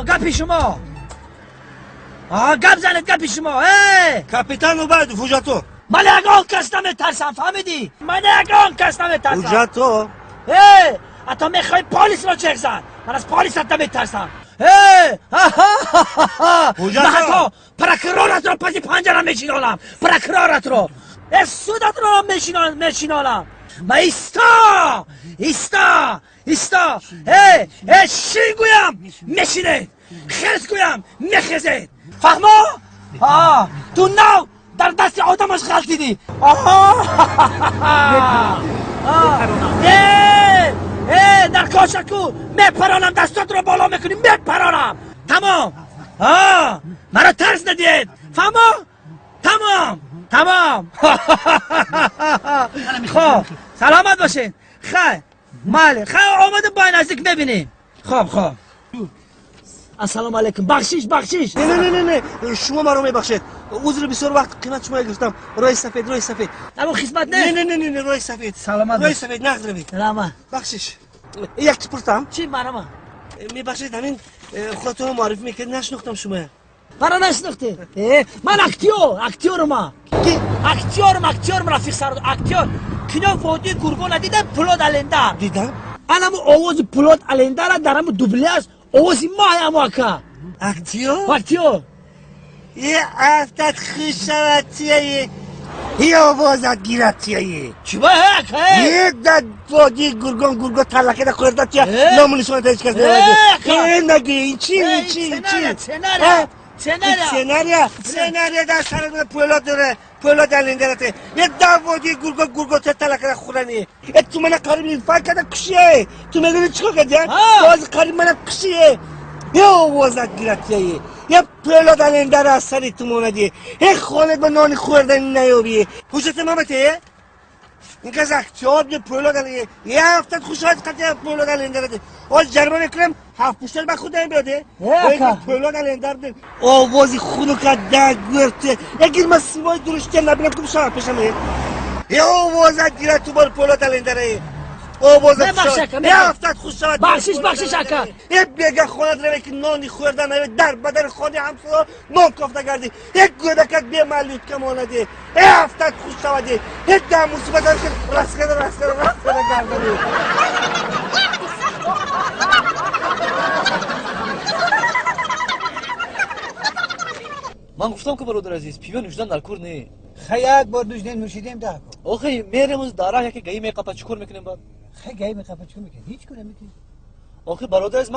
Гапи шумо. Гап занед, гапи шумо. Капитан Убайдов, ҳуҷҷато. Ман ягон кас наметарсам, фаҳмидӣ? Ман ягон кас наметарсам. Ҳуҷҷато. Ҳатто мехоҳӣ полисро чех зан. Ман аз полисат наметарсам. Ҳуҷҷато. Ман ҳатто прокуроратро паси панҷара мешинонам. Прокуроратро. Судатро мешинонам. Ма иста! Иста! Иста! Шин гӯям, мешинед. Хез гӯям, мехезед. Фаҳмо? Ту нав дар дасти одамаш ғалтидӣ. Дар кошаку мепаронам, дастотро боло мекунӣ, мепаронам. Тамом. Маро тарс надиҳед. Фаҳмо? Тамом. Тамом. Хоб, саломат бошед. Хай, майли. Хай, омадем бо наздик мебинем. Хоб, хоб. Ассалому алайкум. Бахшиш, бахшиш. Не, не, не, не, шумо маро мебахшед. Узри бисёр вақт қимат шумо гирифтам. Роҳи сафед, роҳи сафед. Або хизмат не? Не, не, не, не, роҳи сафед. Саломат. Роҳи сафед, нағз равед. Саломат. Бахшиш. Як чиз пурсам? Чӣ марама? Мебахшед, ҳамин худатонро муаррифӣ мекардед, нашинохтам шумоя. Маро нашинохтед? Ман актёр, актёрам. Ки? Актёрам, актёрам, Рафиқ Сардор, актёр. Кино Водии Гургона дидам, Пулод Алендар. Дидам? Анаму овози Пулод Алендара дар ҳаму дубляж овози ма ҳамо ака. Актёр? Актёр. Е афтат хушаватияе. Е овозат гиратияе. Чӣ ба ака? Е да Водии Гургон гурго таллакада хӯрдатия ному нишоната ҳеҷ кас намедади. Е наги ин чи ин чи ин чи? Сценария. Сценария. Сценария. Сценария дар сарат Пулод дора. Пулод Алендарате. Е да Водии Гургон гурго таллакада хӯрани. Е ту мана қариб инфаркт карда кушие. Ту медони чӣ кор кардия? Боз қариб мана кушие. Е овозат гиратияе. Е Пулод Алендара аз сари ту монадӣ. Е хонат ба нони хӯрдани наёбӣ. Ҳуҷҷати ман бате? Ин кас актёр не Пулод Алендара. Е ҳафтат хушояд қатъия Пулод Алендарате. Оз ҷарима мекунам, ҳафт пуштар ба худам биёде. Пулод Алендар овози хунука да гӯрте. Ягир ма симои дуруштия набинам кум шавам пешам. Е овозат гирад ту бор Пулод Алендара. Овозат ҳафтат хуш шавад. Бахшиш, бахшиш ака. Е бега хонат раве ки нони хӯрда наве дар бадани хони ҳамсоя нон кофта гардӣ. Е гӯдакак бемалютка монадӣ. Е ҳафтат хуш шавадӣ. Е да мусибат раскада раскада раскада гардадӣ. Ман гуфтам ки бародар азиз, пиво нӯшидан дар кор не. Хай як бор нӯшидем, нӯшидем дар кор. Охи мерем дар раҳ яке гаи меқапа чӣ кор мекунем баъд? Хай гаи меқапа чӣ кор мекунем? Ҳеҷ кор намекунем. Охи бародар азиз, ман